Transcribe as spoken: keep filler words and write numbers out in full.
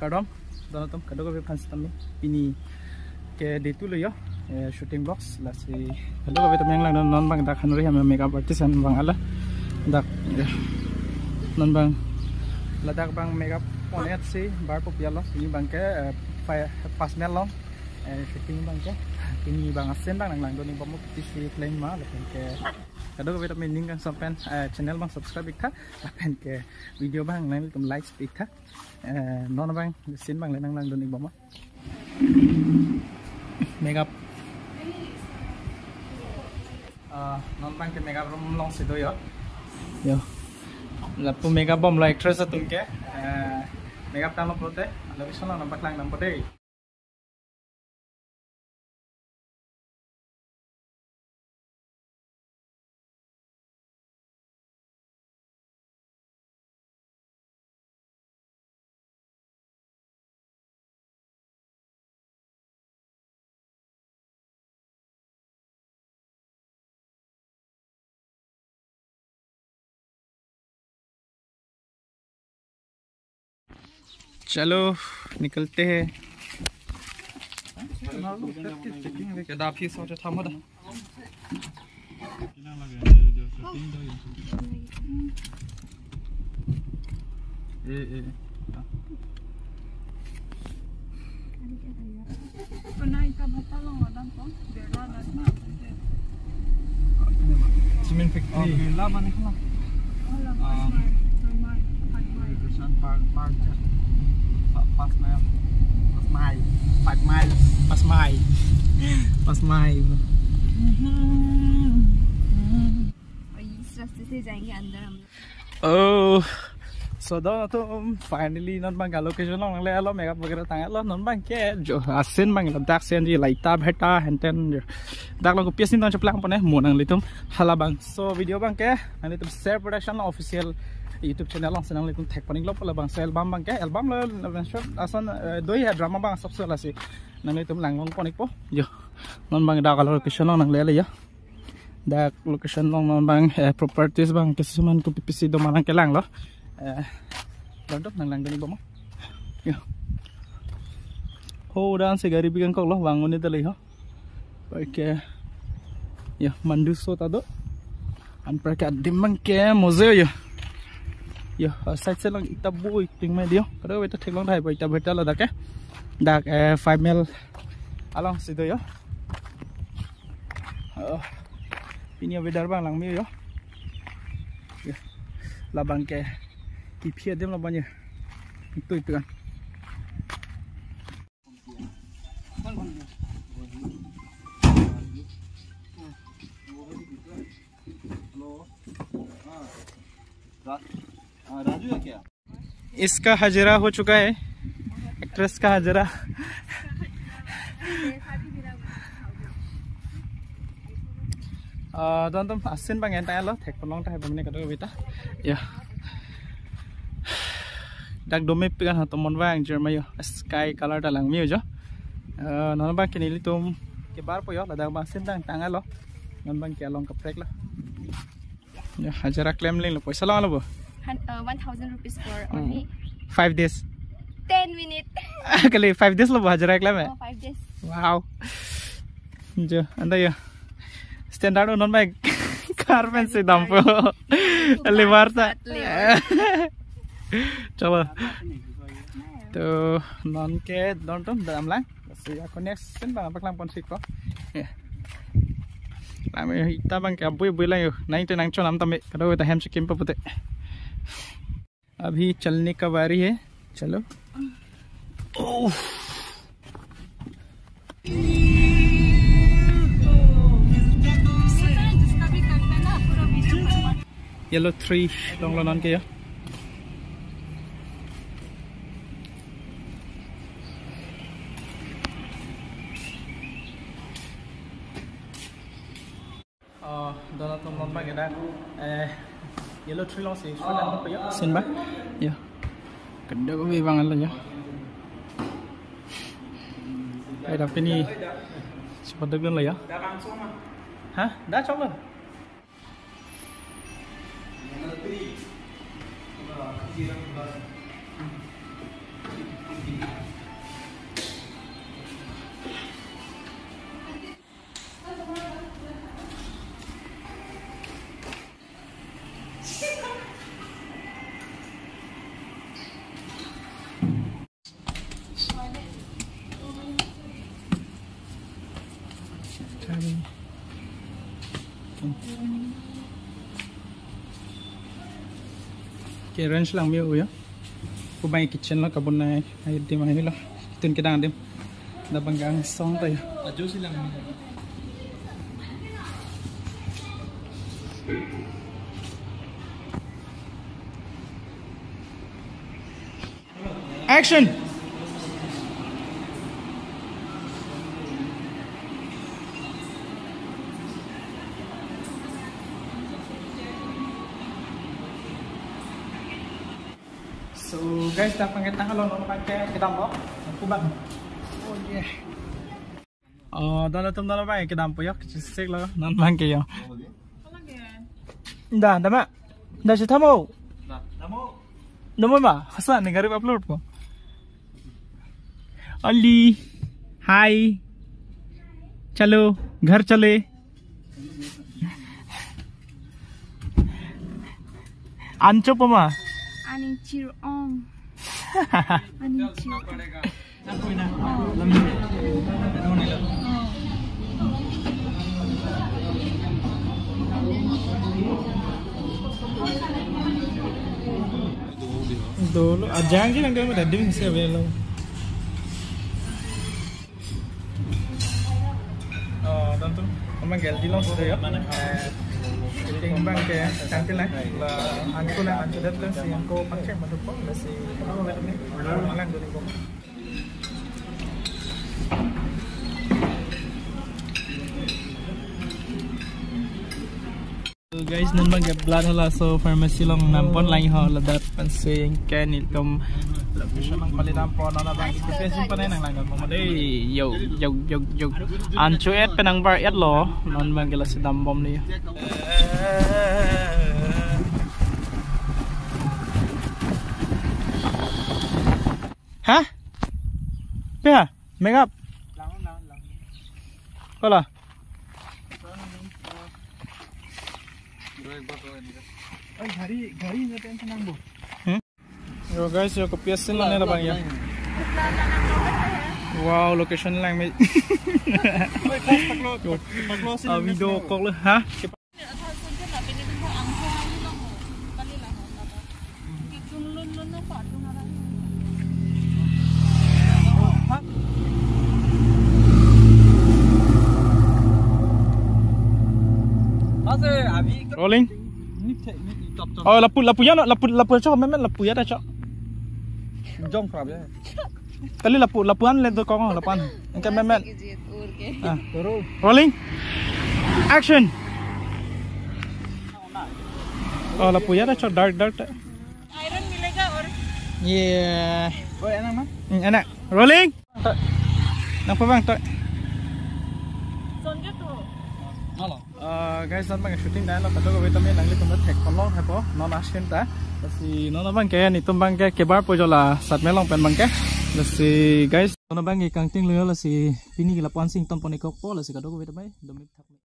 Kardom, don atum kadokave aphan sitame pini ke day two lo yo, eh, shooting vlogs lasi kadokave atum nanglang non bang dak hanri ham makeup artist an bang ala dak, eh, non bang ladak bang makeup pon-et si bar po pialo pini bang ke, eh, pai-, pas mel long, eh, shooting bang ke pini bang asen bang nanglang dun-ik bom mo pisi pleng ma lapen ke kadokave atum ning kangsom pen, eh, channel bang subscribe ik tha lapen ke video bang nangtum like ik tha. Eh, non bang, scene bang le nanglang dun-ik bom ma. Makeup. Ah, non bang ke makeup room long si do yo. Yo. Lapu makeup bomlo actress atum ke. Eh, makeup tanglo pulote. Location lo nang paklang nang pode. चलो, निकलते हैं। Keda aphi so tha mo da. ए, ए, ए। Pernah ikan batal lo, adam ko? Bela dan na. Cement factory. Oh, bela mana kena? Oh, la, ah, Pasmai, Pasmai, Pasmai. Recreation park, park, ya. Pa-, Pasmai. Pasmai. Five mile. Five mile. Pasmai. Pasmai. और इस रास्ते से जाएंगे अंदर हम लोग। Oh, so don atum finally non bang ke location long nangle lo, makeup वगैरह tanglo, non bang ke jo asen bang ladak sen di laita bheta henten jo. Dak lo ko pias ni tong chaplang pone mo nanglitum hala bang. So video bang ke nanglitum Ser Production official YouTube channel long si nanglitum thek pon-iklo pu labang. So album bang ke, album lo, lo short ason, eh, do ya drama bang sab so lasi nanglitum lang long pon-ikpo. Jo. Non bang dak lo location long nangle lo jo. Dak location long non bang, eh, properties bang kisuman kopi pisi do ma nangkelang lo. Eh, don atum nanglang dun-ik bom ma. Yo. Ho dan si gari bikan kok lo bang uni dali ho. Pakai, ya, mandu so ta do. Anparke adim bang ke moze yo. Yo, side se lang ita bu iting me dio. Kadokave ta theklong dai bo ita bheta ladak ke. Dak, eh, five mile along si do yo. Oh, pini weather bang langme yo. Ya. Labang ke kiphia dem labang ya. Itu itu kan. इसका हजरा हो चुका है, एक्ट्रेस का Hazra. Ah, don atum asen bang entang lo, thek pon long ta hai bang ne kadokave ta. Ya. Dak dome pikan ha tomon bang jerma yo. Sky color ta langme jo. Ah, non bang ke nelitum kebar po yo, ladak bang asen tang tanglo. Non bang ke along kaprek lo. Ya, hajira klemleng lo, poisa long lo bo? Hun-, uh, one thousand rupees for, hmm, only five days. Ten minutes. Kali five days lo bo hajira klem eh? Oh, five days. Wow. Jo, anda yo. Standard non bang car pen si dampo. Lebar ta. Lebar. Chalo. To non ke don atum damlang. Si ako next asen bang paklang pon-ikpo. Ya. Lami ita bang ke abui abui lang yo. Nang te nangchonam tame. Kadokave ta hem chekim pa pute. अभी चलने का बारी है. चलो. Oh. Yellow tree long lo non ke ya. Oh, don atum non bang ke dak, eh, yellow tree long si shoot an pe ya. Asen bang. Ya. Kadokave bang lo ya. Ai dak pini sepadak dun lo ya. Ha? Dak chok lo. Ke arrange lang mi uyo. Kubang kitchen lo kabonai adim ahilo. Itun kedang adim. Dak bang angsong ta ya. Ajo si lang mi. Action. So guys, dak bang ketang lo, non bang ke kedam lo. Kubang. Oh yeah. Oh, dala tum dala bang kedam po yok, chisik lo, non bang ke yo. Da, dama. Da si thamo. Damo ma, hasa ni garip upload po. Ali. Hi. Chalo, ghar chale. Ancho po ma. Ani chir ong. Ani chir. Dolo, ajang ji nang dia ada ding se avelo. Oh, dan tu, memang gel di long sudah ya. Ting bang ke, cantik lah. Lah, anku lah, anku datang si anku pakai madu pun, lah si, apa namanya? Lang dulu pun. So guys, non bang ke blood hala so pharmacy along nam pon lang ho ladak pensi ke nelitum location nang pali nam pon nana bang ke pensi panai nang lang mo dei yo yo yo yo. Ancho et penang bar et lo non bang ke lasi dam bom ni. Hah? Pe ha? Make up? Kola? Yo guys, yo kopi asin lo ne labang ya. Wow, location lang me. Ah, video kok lo, ha? Rolling. Oh, lapu, lapu ya, lapu, lapu cho, memet lapu ya ta cho. Jong khrap ya. Kali lapu, lapu an le do kong, lapu an. Engke memet. Ah. Rolling. Action. Oh, lapu ya ta cho, dark, dark ta. Iron मिलेगा और ये। ओए, है ना, माँ? Hmm, enak. Rolling. Nang pabang to. Sonjo to. Halo. Ah, guys, non bang shooting dah lo, kadokave tame nanglitum ta thek pon long hai po, non asin ta. Lasi non bang ke, nelitum bang ke kebar po jo la Satme along pen bang ke. Lasi guys, non bang ke kangting lo, lasi pini ke lapu an si ington pon ikpo, lasi kadokave tame dumi thak.